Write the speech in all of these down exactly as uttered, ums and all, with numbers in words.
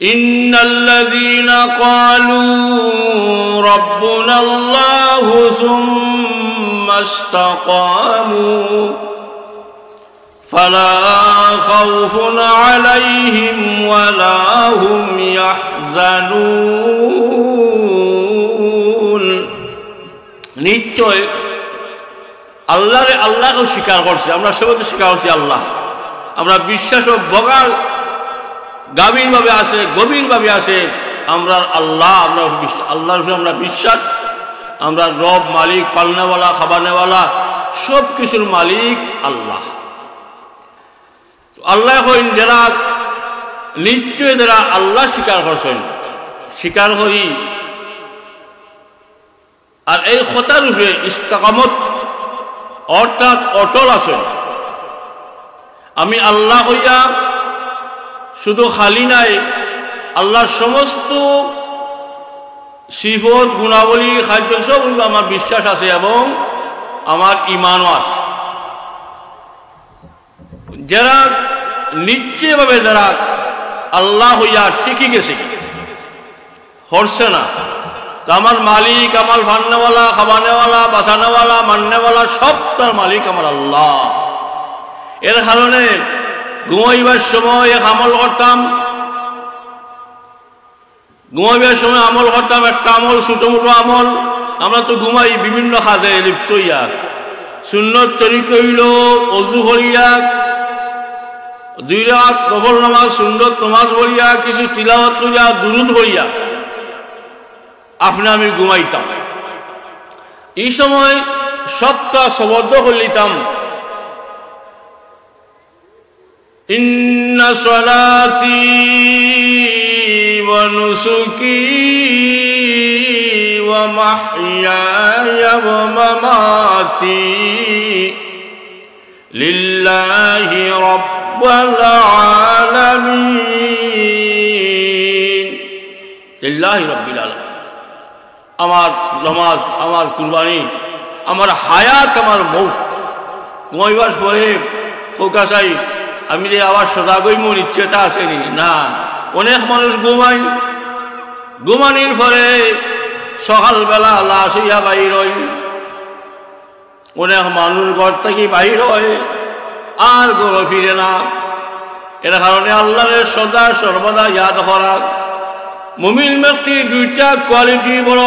إن الذين قالوا ربنا الله ثم استقاموا فلا خوف عليهم ولا هم يحزنون। নিশ্চয় আল্লাহরে, আল্লাহকেও স্বীকার করছে, আমরা সবাই তো স্বীকার করছি আল্লাহ। আমরা বিশ্বাস ও বগার গাভীরভাবে আছে, গভীরভাবে আছে। আমরা আল্লাহ, আমরা বিশ্ব-, আল্লাহর উপরে আমরা বিশ্বাস। আমরা রব, মালিক, পালনেওয়ালা, খাবানেওয়ালা, সব কিছুর মালিক আল্লাহ। তো আল্লাহ কইন, যারা নিশ্চয় যারা আল্লাহ স্বীকার করছেন, স্বীকার করি, আর এই কথার উপরে ইস্তেকামত অর্থাৎ অটল আছেন। আমি আল্লাহ হইয়া শুধু খালি নাই, আল্লাহর সমস্ত সিফত, গুণাবলী, খাদ্য সব আমার বিশ্বাস আছে এবং আমার ইমানও আছে। যারা নিশ্চয়ভাবে যারা আল্লাহ হইয়া টিকি গেছে, হরছে না, তো আমার মালিক, আমার ফান্নাওয়ালা, খাবানেওয়ালা, বাঁচানেওয়ালা, মান্নেওয়ালা, সব তার মালিক আমার আল্লাহ। এর কারণে ঘুমাইবার সময় এক আমল করতাম, ঘুমাইবার সময় আমল করতাম, একটা আমল, ছোট মোটো আমল। আমরা তো ঘুমাই বিভিন্ন কাজে লিপ্ত হইয়া। সুন্নত তরিকা হইল অজু করিয়া, দুই রাকাত নফল নামাজ, সুন্নত নামাজ পড়িয়া, কিছু তিলাওয়াত করিয়া, দুরুদ পড়িয়া আপনে আমি ঘুমাইতাম। এই সময় সবটা শব্দ করিলিতাম, إن صلاتي ونسكي ومحياي ومماتي لله رب العالمين. لله رب العالمين. আমার নামাজ, আমার কুরবানি, আমার হায়াত, আমার মউত। ঘুমাইবার পরে খোকা চাই, আমি যে আবার সজাগ হইমু, নিশ্চয়তা আছে নি? না। অনেক মানুষ ঘুমাইন, ঘুমানির পরে সকালবেলা লাশ হইয়া বাইর হইন। অনেক মানুষ ঘর থাকি বাইর হয়, আর ঘরো ফিরে না। এর কারণে আল্লাহরে সদা সর্বদা ইয়াদ করা। মুমিন ব্যক্তি দুইটা কোয়ালিটি বড়,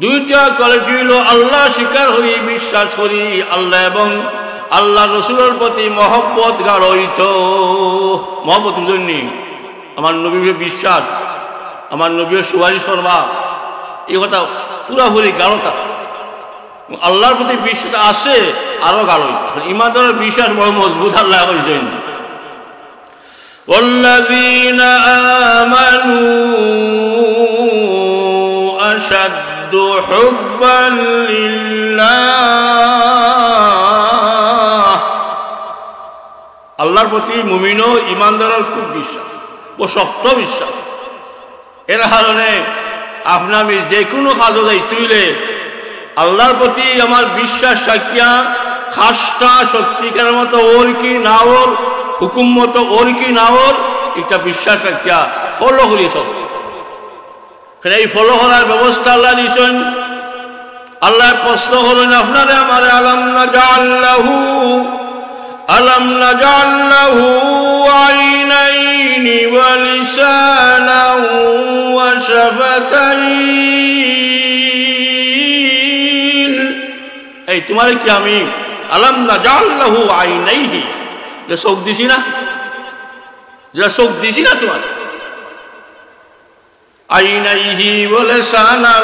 দুইটা কোয়ালিটি হইল আল্লাহ স্বীকার করি, বিশ্বাস করি, আল্লাহ এবং আল্লাহ রসুলের প্রতি মহব্বত গাঢ় হইত। মহব্বত বুঝেননি? আমার নবীর বিশ্বাস, আমার নবীর সুপারিশ করবা, এই কথা পুরাপুরি গাঢ়তা। আল্লাহর প্রতি বিশ্বাস আছে, আরো গাঢ়। ইমানদারের বিশ্বাস বড় মজবুত, আল্লাহ বলছেন, والذين آمنوا أشد حبا لله। আল্লাহর প্রতি মুমিনও ইমানদারের খুব বিশ্বাস, ও শক্ত বিশ্বাস। এর কারণে আপনে আমি যে কোনো কাজো যাইতে হইলে আল্লাহর প্রতি আমার বিশ্বাস রাখিয়া খাসটা সত্যিকার মতো ওর কি না ওর, হুকুম মতো ওর কি না ওর, এটা বিশ্বাস রাখিয়া ফলো করি চল। কারণ এই ফলো করার ব্যবস্থা আল্লাহ দিয়েছেন। আল্লাহ প্রশ্ন করেন আপনারে আমারে, ألم نجعل له ألم نجعل له عينين ولسانا وشفتين। এই তোমারে কি আমি ألم نجعل له عينيه, যে চোখ দিছি না, যে চোখ দিছি না তোমার? عينيه ولسانا,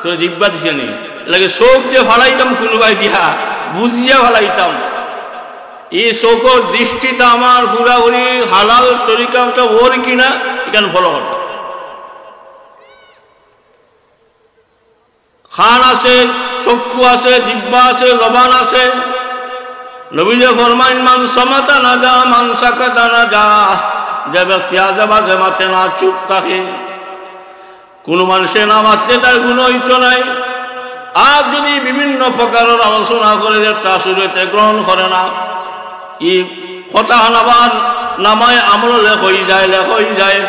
তো জিব্বা দিছে নি? লাগে চোখ যে ফালাইতাম কোনোবায় দিয়া, বুঝিয়া ফালাইতাম। এই চোখর দৃষ্টিটা আমার পুরাপুরি হালাল তরিকা মতো ওর কিনা, এখানে ফলো করতাম। কান আছে, চক্ষু আছে, জিব্বা আছে, জবান আছে। নবীজি ফরমাইন, من صمت نجا، من سكت نجا। যে ব্যক্তি আজে বাজে মাতে না, চুপ থাকে, কোনো মানুষে না মাতলে তার গুনাহ হইতো নাই। আর যদি বিভিন্ন প্রকারের আলোচনা করে, যে তা শরীয়তে গ্রহণ করে না, এই কথা হানাবার নামায় আমল লেখ অই যায়, লেখ অই যায়।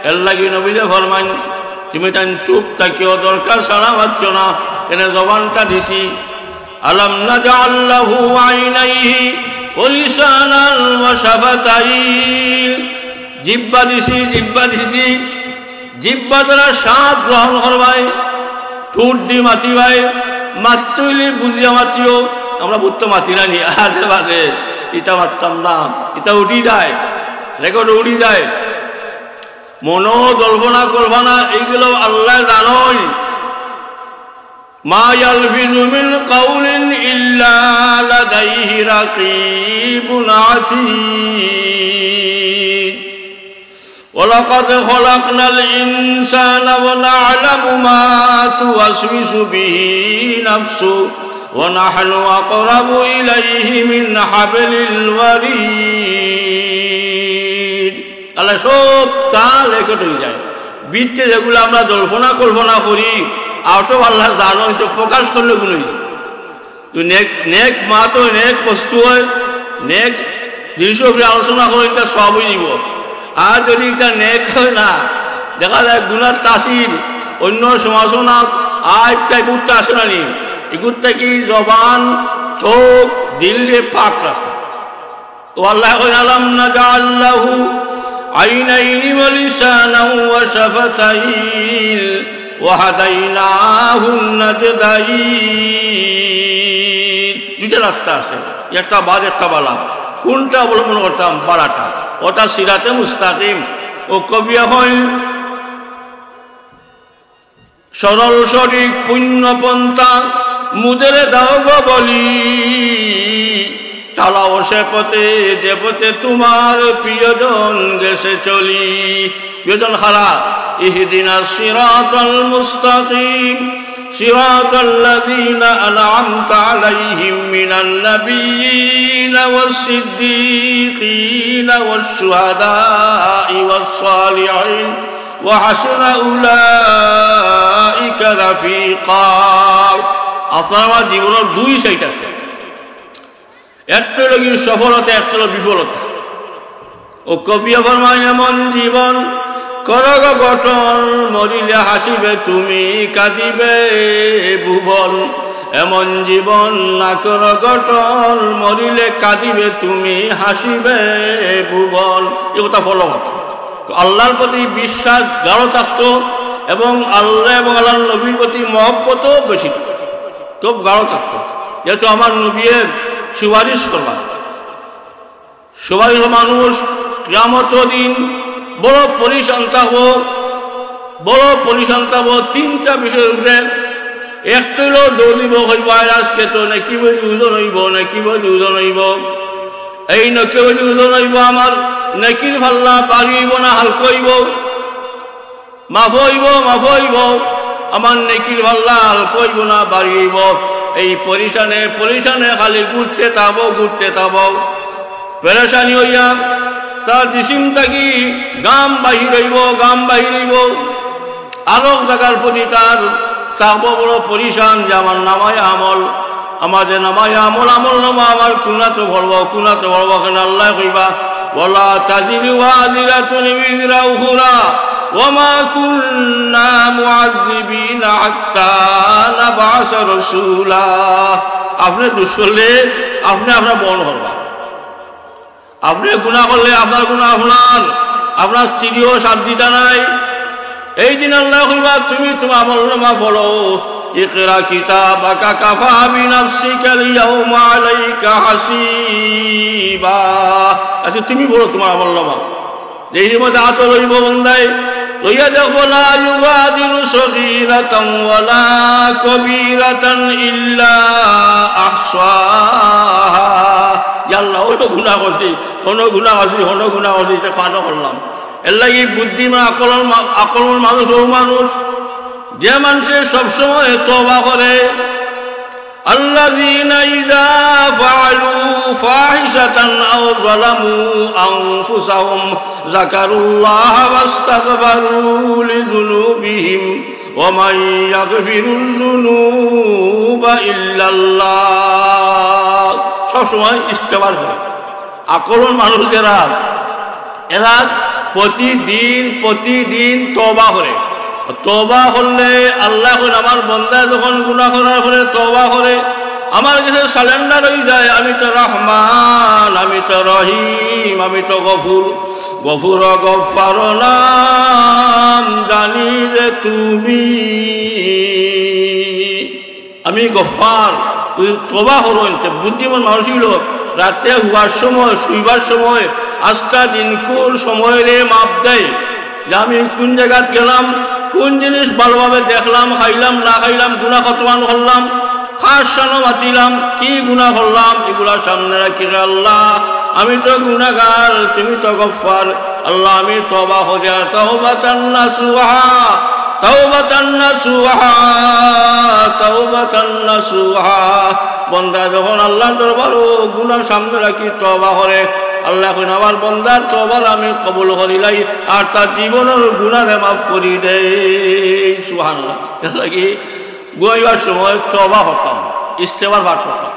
এর লাগি নবীয়ে ফরমাইন, "তুমি তাইন চুপ থাকিও, দরকার ছাড়া মাতিও না।" এনে জবানটা দিছি, "আলাম নাজআল লাহু আইনাইহি ওয়া লিসানান ওয়া শাফাতাইন।" জিব্বা দিছি, জিব্বা দিছি। জিব্বা দ্বারা স্বাদ গ্রহণ করবায়, ঠুট দি মাতিবায়, মাততে অইলে বুঝিয়া মাতিও। আমরা বুঝতে মাতি না নি, আজে বাজে, ইটা মাততাম না, ইটা উঠি যায়, রেকর্ড উঠি যায়। মনো জল্পনা কল্পনা এইগুলো আল্লায় জানইন। মা ইয়ালফিজু মিন কাউলিন ইল্লা লাদাইহি রাকিবুন আতীদ। ولقد خلقنا الإنسان ونعلم ما توسوس به نفسه ونحن أقرب إليه من حبل الوريد। আল্লায় সবতা রেকর্ড অই যায়। ভিতরে যেগুলা আমরা জল্পনা কল্পনা করি, অউটা আল্লায় জানইন, তো প্রকাশ করলে গুণ অই যায়। তো নেক, নেক মাত অয়, নেক বস্তু অয়, নেক জিনিসর উপরে আলোচনা করো, ইটা সব অই যিবো। আর যদি ইটা নেক অয় না, দেখা যায় গুনার তাসির, অন্য সমালোচনা, আইব টাইব উঠতে আসে না নি? এগুর থাকি জবান, চোখ, দিলরে পাক রাখো। তো আল্লায় কইন, "আলাম নাজআল লাহু আইনাইনি ওয়া লিসানান ওয়া শাফাতাইন ওয়া হাদাইনাহুন নাজদাইন।" দুইটা রাস্তা আছে, একটা বাদ, একটা বালা। কোনটা অবলম্বন করতাম? বালাটা। ওটা সিরাতে মুস্তাকিম। ও কবিয়ে কইন, সরল সঠিক পুণ্য পন্থা মুদের দাও গো বলি, চালাও সে পথে যে পথে তোমার প্রিয়জন গেছে চলি। প্রিয়জন কারা? ইহদিনাস সিরাতাল মুস্তাকিম, সিরাতাল্লাযীনা আনআমতা আলাইহিম মিনান নাবিয়্যিনা ওয়াস সিদ্দীকিনা ওয়াশ শুহাদাই ওয়াস সালিহিন। ওয়া হাসুনা উলাইকা রাফিকা। আপনার আমার জীবনর দুই সাইড আছে, একটা অইলো গি সফলতা, একটা অইলো বিফলতা। ও কবিয়ে ফরমাইন, এমন জীবন করো গো গঠন, মরিলে হাসিবে তুমি, কাঁদিবে ভুবন। এমন জীবন না করো গঠন, মরিলে কাঁদিবে তুমি, হাসিবে ভুবন। ই কথা ফলো করতো। তো আল্লাহর প্রতি বিশ্বাস গাঢ় থাকতো এবং আল্লাহ এবং আল্লাহর নবীর প্রতি মহব্বতও বেশি থাকতো, খুব গাঢ় থাকতো। যেহেতু আমার নবীর সুপারিশ করবা, সুপারিশ মানুষ কিয়ামতর দিন বড় পরেশান থাকবো, বড় পরেশান থাকবো তিনটা বিষয়র উপরে। একটা অইলো দৌড়িব, কইব, "আয়, আজকে তো নেকি বইজি ওজন অইবো, নেকি বইজি ওজন অইবো।" এই নেকি বইজি ওজন অইবো, আমার নেকির পাল্লা ভারী অইবো না হালকা অইবো? মাফ অইবো, মাফ অইবো, আমার নেকির পাল্লা হালকা অইবো না ভারী অইবো? এই পরেশানে, পরেশানে খালি ঘুরতে থাকবো, ঘুরতে থাকবো। পেরেশানি অইয়া তার জিসিম থাকি ঘাম বাহির অইবো, ঘাম বাহির অইবো। আরক জাগার প্রতি তার থাকবো বড় পরেশান যে আমার নামায় আমল, আমার যে নামায় আমল, আমল নামা আমার কুনাত পড়বো, কুনাত পড়বো। কেনে আল্লায় কইবা, "ওয়ালা তাজিরু ওয়াজিরাতুন ওয়িজরা উখরা, ওয়ামা কুন্না মুআযযিবিনা হাত্তা নাবআসা রাসূলা।" আপনে দুষ করলে আপনে আপনার বহন করবা। আপনে গুনা করলে আপনার গুনা আপনার, আপনার স্ত্রীও সাথ দিতা নায়। এই দিন আল্লায় কইবা, "তুমি তুমার আমলনামা পড়ো, ইকরা কিতাবাকা কাফা বিনাফসিকাল ইয়াউমা আলাইকা হাসিবা।" আচ্ছা, তুমি পড়ো তুমার আমলনামা। যেই মধ্যে আতো লইবো বন্দায়, লইয়া দেখবো, "লা ইউগাদিরু সগীরাতান ওয়ালা কবীরাতান ইল্লা আহসাহা।" ইয়া আল্লাহ, অনো গুনা করছি, অনো গুনা করছি, অনো গুনা করছি, ইতা কেনে করলাম? এরলাগি বুদ্ধিমান আকলর মা-, আকলর মানুষ, অউ মানুষ, যে মানষে সবসময় তওবা করে, الذين إذا فعلوا فاحشة أو ظلموا أنفسهم ذكروا الله فاستغفروا لذنوبهم ومن يغفر الذنوب إلا الله। সবসময় ইস্তেগফার করে। আকলর মানুষ যারা, এরা প্রতিদিন, প্রতিদিন তওবা করে। তওবা করলে আল্লায় কইন, আমার বন্দায় যখন গুনা করার পরে তওবা করে, আমার গেছে surrender অইযায়, আমি তো রহমান, আমি তো রহিম, আমি তো গফুর, গফুর ও গফফার নাম জানি যে তুমি। আমি গফফার, তুই তওবা করইন। তে বুদ্ধিমান মানুষ অইলো, রাতে হুয়ার সময়, শুইবার সময়, আস্তা দিনকুর সময়রে মাফ দেয়। যে আমি কুন জাগাত গেলাম, কুন জিনিস ভালোভাবে দেখলাম, খাইলাম, না খাইলাম, গুনা কতখান করলাম, কার সামনে মাতিলাম, কি গুনা করলাম, ইগুলা সামনে রাখি, রে আল্লাহ, আমি তো গুনাগার, তুমি তো গফফার। আল্লাহ, আমি তওবা করিয়ার, তাওবাতান নাসুহা, তাওবাতান নাসুহা, তাওবাতান নাসুহা। বন্দা যখন আল্লাহর দরবারো গুনার সামনে রাখি তওবা করে, আল্লায় কইন, আমার বন্দার তওবার আমি কবুল করিলাই, আর তার জীবনর গুনারে মাফ করি দেই। সুবহানাল্লাহ। এর লাগি ঘুমাইবার সময় তওবা করতাম, ইস্তেগফার পাঠ করতাম।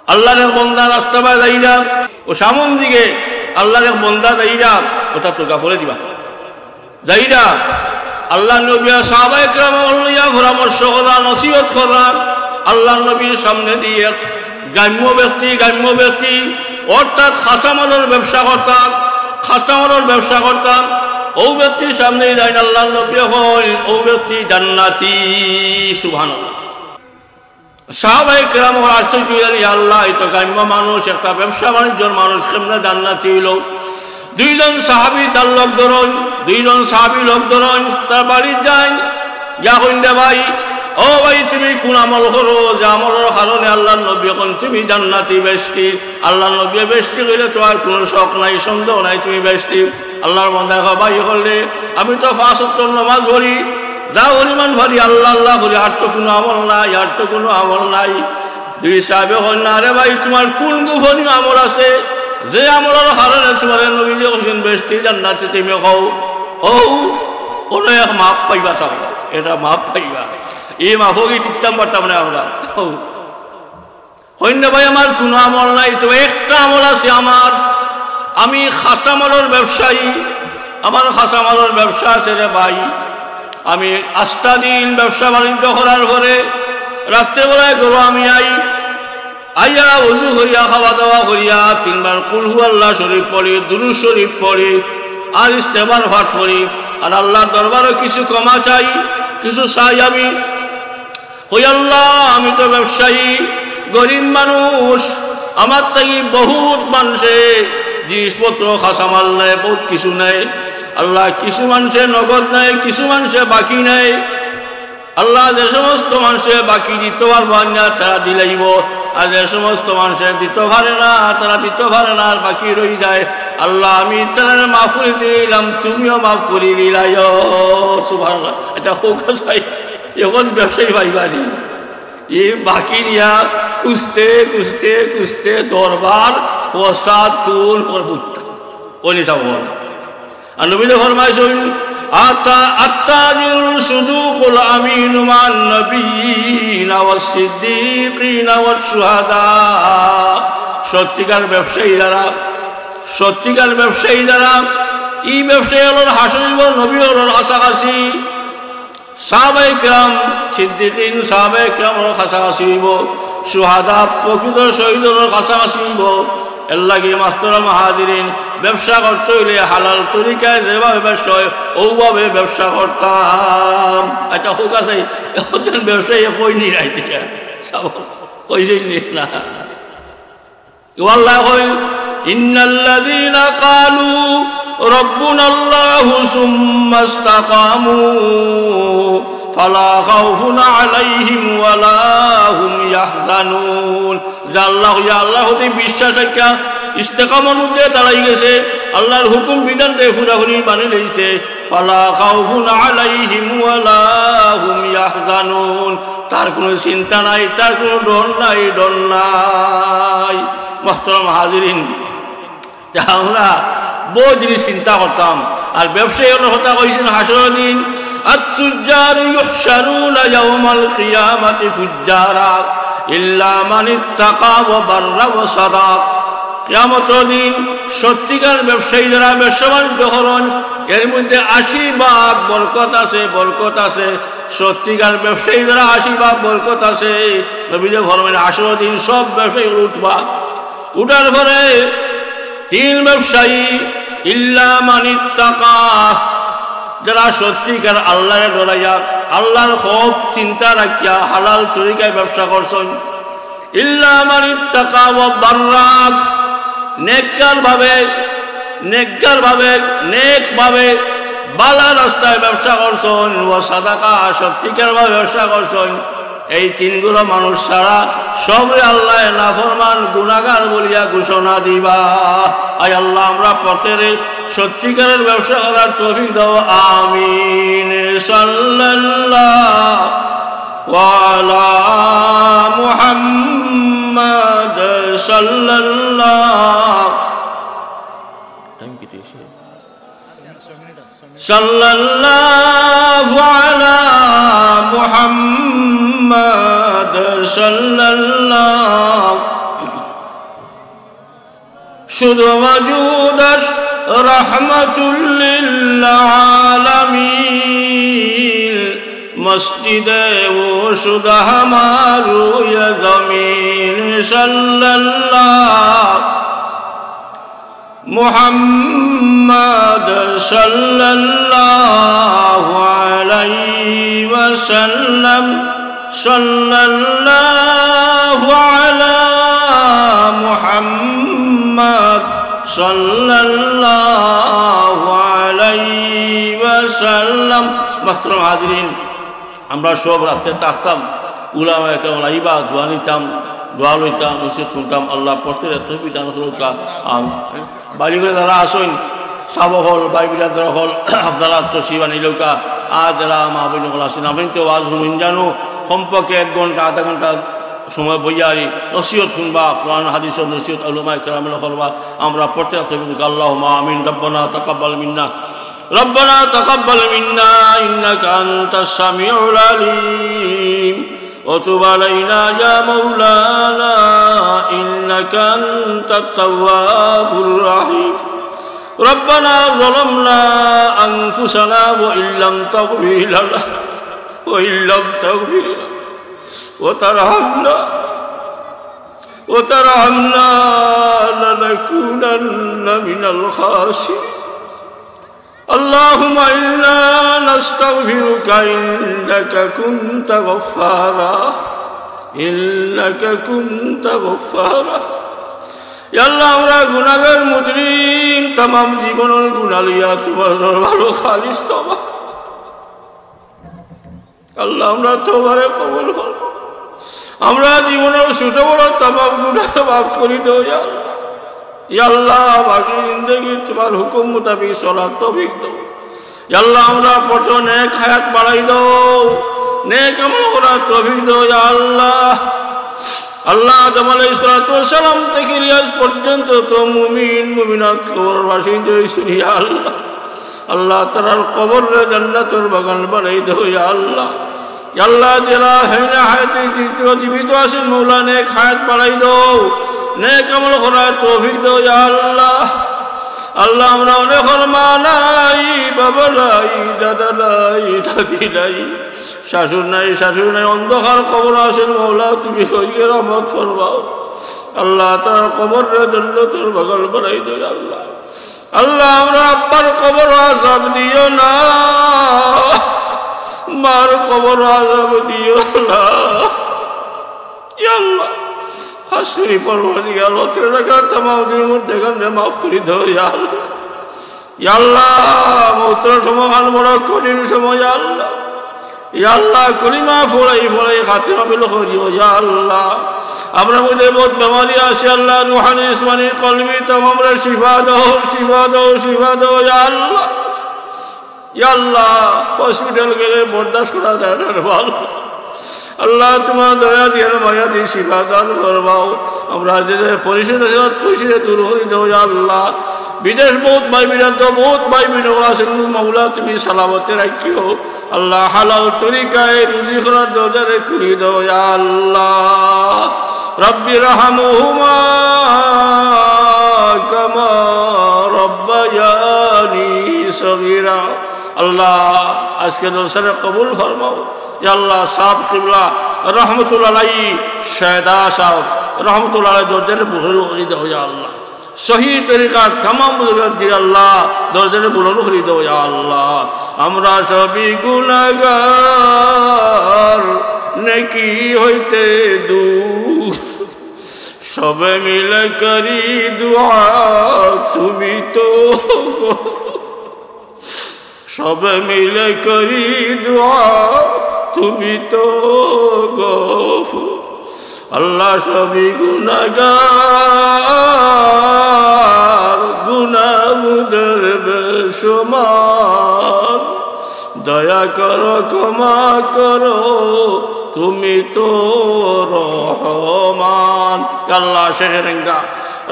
আল্লাহর এক বন্দা রাস্তা বায় যাইরা, ও সামন দিকে আল্লাহর এক বন্দা যাইরা, ওটা তো গাফরে দিবা। যাইরা আল্লাহর নবী আর সাহাবায়ে কেরাম লইয়া পরামর্শ করা, নসিহত করা। আল্লাহর নবীর সামনে দিয়া এক গ্রাম্য ব্যক্তি, গ্রাম্য ব্যক্তি অর্থাৎ কাঁচামালর ব্যবসা করতা, কাঁচামালর ব্যবসা করতা। ও ব্যক্তির সামনে যাইন, আল্লাহর নবী কইন, ও ব্যক্তি জান্নাতি। সুবহানাল্লাহ। সাহাবায়ে কেরাম অকল আশ্চর্য অইলেন, "ইয়া আল্লাহ, ই তো গ্রাম্য মানুষ, একটা ব্যবসা বাণিজ্যর মানুষ, কেমনে জান্নাতি অইলো?" দুইজন সাহাবী তার লগ ধরইন, দুইজন সাহাবী লগ ধরইন, তার বাড়িত যাইন, গিয়া কইন, "রে ভাই, ও ভাই, তুমি কুন আমল করো যে আমলর কারণে আল্লাহর নবী কইন তুমি জান্নাতি বেহেশতি?" আল্লাহর নবী বেহেশতি কইলে তো আর কুনু শক নাই, সন্দেহ নাই, তুমি বেহেশতি। আল্লাহর বন্দায় কয়, "ভাই অকল রে, আমি তো পাঁচ ওয়াক্ত নামাজ পড়ি, যা পরিমাণ পারি আল্লাহ আল্লাহ করি, আর তো কুনু আমল নাই, আর তো কুনু আমল নাই।" দুই সাহাবী কইন, "না রে ভাই, তুমার কুন গোপনীয় আমল আছে, যে আমলর কারণে তুমারে নবীজি কইছইন বেহেশতি জান্নাতি, তুমি কও।" ও, অনো এক মাফ পাইবা, তাও এটা মাফ পাইবা, ই মাফও কি টিকতাম পারতাম না আমরা। কইন, "না ভাই, আমার কুনু আমল নাই, তবে একটা আমল আছে আমার, আমি কাঁচামালর ব্যবসায়ী, আমার কাঁচামালর ব্যবসা আছে রে ভাই। আমি আস্তা দিন ব্যবসা বাণিজ্য করার পরে রাত্রেবেলায় ঘরো আমি আই, আইয়া উজু করিয়া, খাওয়া দাওয়া করিয়া, তিনবার কুল হু আল্লাহ শরীফ পড়ি, দুরূদ শরীফ পড়ি, আর ইস্তেগফার পাঠ করি, আর আল্লাহর দরবারো কিছু ক্ষমা চাই, কিছু চাই আমি।" কই, "আল্লাহ, আমি তো ব্যবসায়ী, গরিব মানুষ, আমার থাকি বহুত মানষে জিনিসপত্র কাঁচামাল নেয়, বহুত কিছু নেয়। আল্লাহ, কিছু মানষে নগদ নেয়, কিছু মানষে বাকি নেয়। আল্লাহ, যে সমস্ত মানষে বাকি দিতো পারবা না, তারা দিলাইবো, আর যে সমস্ত মানষে দিতো পারে না, তারা দিতো পারে না, আর বাকি রই যায়। আল্লাহ, আমি তারারে মাফ করি দিলাম, তুমিও মাফ করি দিলাইও।" সুবহানাল্লাহ। এটা হোক চাই। অখন ব্যবসায়ী পাইবা নি? ই বাকি নিয়া খুঁজতে, খুঁজতে, খুঁজতে দরবার ফসাদ কুন করবুত্তা। অনি সাব। আর নবীয়ে ফরমাইছইন, "আতা-, আত্তাজিরুস সাদুকুল আমিনু মা'আন নাবিয়্যিনা ওয়াস সিদ্দিকিনা ওয়াস শুহাদা।" সত্যিকার ব্যবসায়ী যারা, সত্যিকার ব্যবসায়ী যারা, ই ব্যবসায়ী অকলর হাশর অইবো নবী অকলর কাছাকাছি। সাহাবায়ে কেরাম, সিদ্দিকিন, সাহাবায়ে কেরাম অকলর কাছাকাছি অইবো, শুহাদা, প্রকৃত শহীদ অকলর কাছাকাছি অইবো। এর লাগি মাহতারাম হাজিরিন, ব্যবসা করতে অইলে হালাল তরিকায় যেভাবে ব্যবসা অয়, অউভাবে ব্যবসা করতাম। আচ্ছা, হোক আছে, অখন ব্যবসায়ী কই নি রাইতে? সাব, কইছইন নি না? ও আল্লাহ কইল, "ইন্নাল্লাযীনা ক্বালু রাব্বুনাল্লাহু সুম্মা ইসতাকামু ফালা খাউফুন আলাইহিম ওয়ালা হুম ইয়াহজানুন।" যে আল্লাহ, ইয়া আল্লাহর প্রতি বিশ্বাস রাখিয়া ইস্তেকামত উপরে দাঁড়াই গেছে, আল্লাহর হুকুম বিধানরে পুরাপুরি মানি লইছে, ফালা খাউফুন আলাইহিম ওয়ালা হুম ইয়াহজানুন। তার কুনু চিন্তা নাই, তার কুনু ডর নাই, ডর নাই। মুহতারাম হাজিরিন, তে আমরা বউত জিনিস চিন্তা করতাম। আর ব্যবসায়ী অকলর কথা কইছইন হাশরর দিন, "আত-তুজ্জারু ইউহশারুনা ইয়াউমাল কিয়ামাতি ফুজ্জারা ইল্লা মান ইত্তাকা ওয়া বাররা ওয়া সাদাক।" কিয়ামতর দিন সত্যিকার ব্যবসায়ী যারা ব্যবসা বাণিজ্য করইন, এর মধ্যে আশি ভাগ বরকত আছে, বরকত আছে। সত্যিকার ব্যবসায়ী যারা আশি ভাগ বরকত আছে, নবীজি ফরমাইন, হাশরর দিন সব ব্যবসায়ী উঠবা। উঠার পরে তিন ব্যবসায়ী, ইল্লা মানিত্তাকা, যারা সত্যিকার আল্লাহরে ডরাইয়া, আল্লাহর খৌফ চিন্তা রাখিয়া হালাল তরিকায় ব্যবসা করছইন। ইল্লা মানিত্তাকা ওয়া বাররাক, নেককার ভাবে, নেককার ভাবে, নেক ভাবে, ভালা রাস্তায় ব্যবসা করছইন, ওয়া সাদাকা, সত্যিকার ভাবে ব্যবসা করছইন। এই তিন গুলা মানুষ ছাড়া সবরে আল্লায় নাফরমান গুনাহগার বলিয়া ঘোষণা দিবা। আয় আল্লাহ, আমরা প্রত্যেকরে সত্যিকারের ব্যবসা করার তৌফিক দাও, আমিন। সাল্লাল্লাহু আলা মুহাম্মদ সাল্লাল্লাহু। Time কিতা অইছে? সাল্লাল্লাহু আলা মুহাম্মদ সাল্লাল্লাহু। শুধু ওজুদ আস রহমাতুল লিল আলামিন, মসজিদে ও শুধু আমার রুয়ে জমিন। সাল্লাল্লাহু মুহাম্মদ সাল্লাল্লাহু আলাইহি ওয়াসাল্লাম, সাল্লাল্লাহু আলা মুহাম্মদ সাল্লাল্লাহু আলাইহি ওয়াসাল্লাম। মুহতারাম হাজিরিন, আমরা সব রাত্রে থাকতাম, উলামায়ে কেরাম আইবা, দোয়া নিতাম, দোয়া লইতাম, নসিহত শুনতাম। আল্লাহ প্রত্যেকরে তৌফিক দান করুক্কা। আমিন। বাড়ি ঘরে যারা আছইন, সাব অকল, ভাই বিরাদর অকল, আপনারা তশরিফ আনিলাউক্কা। আর যারা মা বইন অকল আছইন, আপনে তো ওয়াজ হুনইন জানু, কমপক্ষে এক ঘন্টা, আধা ঘন্টা সময় বইয়া আরি নসিহত শুনবা, কোরআন হাদিসর নসিহত, উলামায়ে কেরামে করবা। আমরা প্রত্যেকরে তৌফিক দান করুক্কা। আল্লাহুম্মা আমিন। রব্বানা তাকাব্বাল মিন্না ربنا تقبل منا إنك أنت السميع العليم وتب علينا يا مولانا إنك أنت التواب الرحيم. ربنا ظلمنا أنفسنا وإن لم تغفر لنا، وإن لم تغفر لنا وترحمنا، وترحمنا لنكونن من الخاسرين. اللهم إنا نستغفرك إنك كنت غفارا، إنك كنت غفارا. ইয়া আল্লাহ, আমরা গুনাহগার মুজরিম, তামাম জীবনর গুনাহ লইয়া তুমার দরবারো খালিস তওবা। আল্লাহ, আমরার তওবারে কবুল করো। আমরার জীবনর ছোট বড় তামাম গুনাহ মাফ করি দেও, ইয়া আল্লাহ। ইয়া আল্লাহ, বাকি জিন্দেগি তুমার হুকুম মোতাবিক চলার তৌফিক দেও। ইয়া আল্লাহ, আমরার পথো নেক হায়াত বাড়াই দেও, নেক আমল করার তৌফিক দেও, ইয়া আল্লাহ। আল্লাহ, আদম আলাইহিস সালাতু ওয়াস সালাম থাকি আইজ পর্যন্ত যত মুমিন মুমিনাত কবরবাসী অইছইন, ইয়া আল্লাহ। আল্লাহ, তারার কবররে জান্নাতর বাগান বানাই দেও, ইয়া আল্লাহ। ইয়া আল্লাহ, যারা হায়াতে জীবিত আছইন, মওলা, নেক হায়াত বাড়াই দেও, নেক আমল করার তৌফিক দেও, ইয়া আল্লাহ। আল্লাহ, আমরা অনেকর মা নাই, বাবা নাই, দাদা নাই, দাদি নাই, শ্বশুর নাই, শাশুড়ি নাই, অন্ধকার কবরো আছইন, মওলা, তুমি কবরে রহমত ফরমাও। আল্লাহ, তারার কবররে জান্নাতর বাগান বানাই দেও, ইয়া আল্লাহ। আল্লাহ, আমরার আব্বার কবরো আযাব দিও না, মার কবরো আযাব দিও না। ইয়া আল্লাহ, খাস করি পরওয়ারদিগার, অত্র এলাকার তামাম মুমিন মুমিনাতরে মাফ করি দেও, ইয়া আল্লাহ। ইয়া আল্লাহ, মউতর সময়খান বড় কঠিন সময়, ইয়া আল্লাহ। ইয়া আল্লাহ, কলিমা পড়াই পড়াই খাতিমা ভালা করিও, ইয়া আল্লাহ। আমরার মধ্যে বউত বেমারি আছে, আল্লাহ, রুহানি, জিসমানি, কলবি, তামামরে শিফা দেও, শিফা দেও, শিফা দেও, ইয়া আল্লাহ। ইয়া আল্লাহ, হসপিটাল গেলে বরদাস্ত করা যায় না রে আল্লাহ। আল্লাহ, তুমার দয়া দিয়া, মায়া দিয়া শিফা দান ফরমাও। আমরা যে যে পরিশোধ আছে, পরিশোধ দূর করি দেও, ইয়া আল্লাহ। বিদেশ বউত ভাই বিরাদর, বউত ভাই বিরাদর আছইন, মওলা, তুমি সালামতে রাখিও। আল্লাহ, হালাল তরিকায় রুজি করার দরজারে খুলি দেও, ইয়া আল্লাহ। রব্বির হামহুমা كما ربياني صغيرا। আল্লাহ, আজকে জলসারে কবুল ফরমাও। ইয়া আল্লাহ, সাব কিবলা রহমতুল্লাহ আলাইহি, শায়দা সাব রহমতুল্লাহ আলাইহি দরজারে বুলন্দ করি দেও ইয়া আল্লাহ। সহি তরিকার তামাম বুজুর্গান দিয়া আল্লাহ দরজারে বুলন্দ করি দেও ইয়া আল্লাহ। আমরা সবই গুনাহগার, নেকি হইতে দূর, সবে মিলে করি দোয়া, তুমি তো গো, সবে মিলে করি দোয়া, তুমি তো গফুর। আল্লাহ, সবই গুনাহগার, গুনাহ মুদের বেসুমার, দয়া করো, ক্ষমা করো, তুমি তো রহমান। ইয়া আল্লাহ, শেখে রেঙ্গা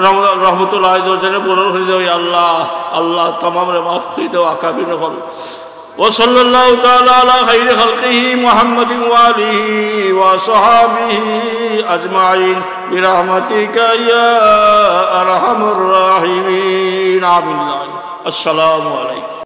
রহম-, রহমতুল্লাহ আলাইহি দরজারে বুলন্দ করি দেও ইয়া আল্লাহ। আল্লাহ, তামামরে মাফ করি দেও, আকাবির নকল। وصلى الله تعالى على خير خلقه محمد وآله وصحابه أجمعين برحمتك يا أرحم الراحمين. آمين. السلام عليكم.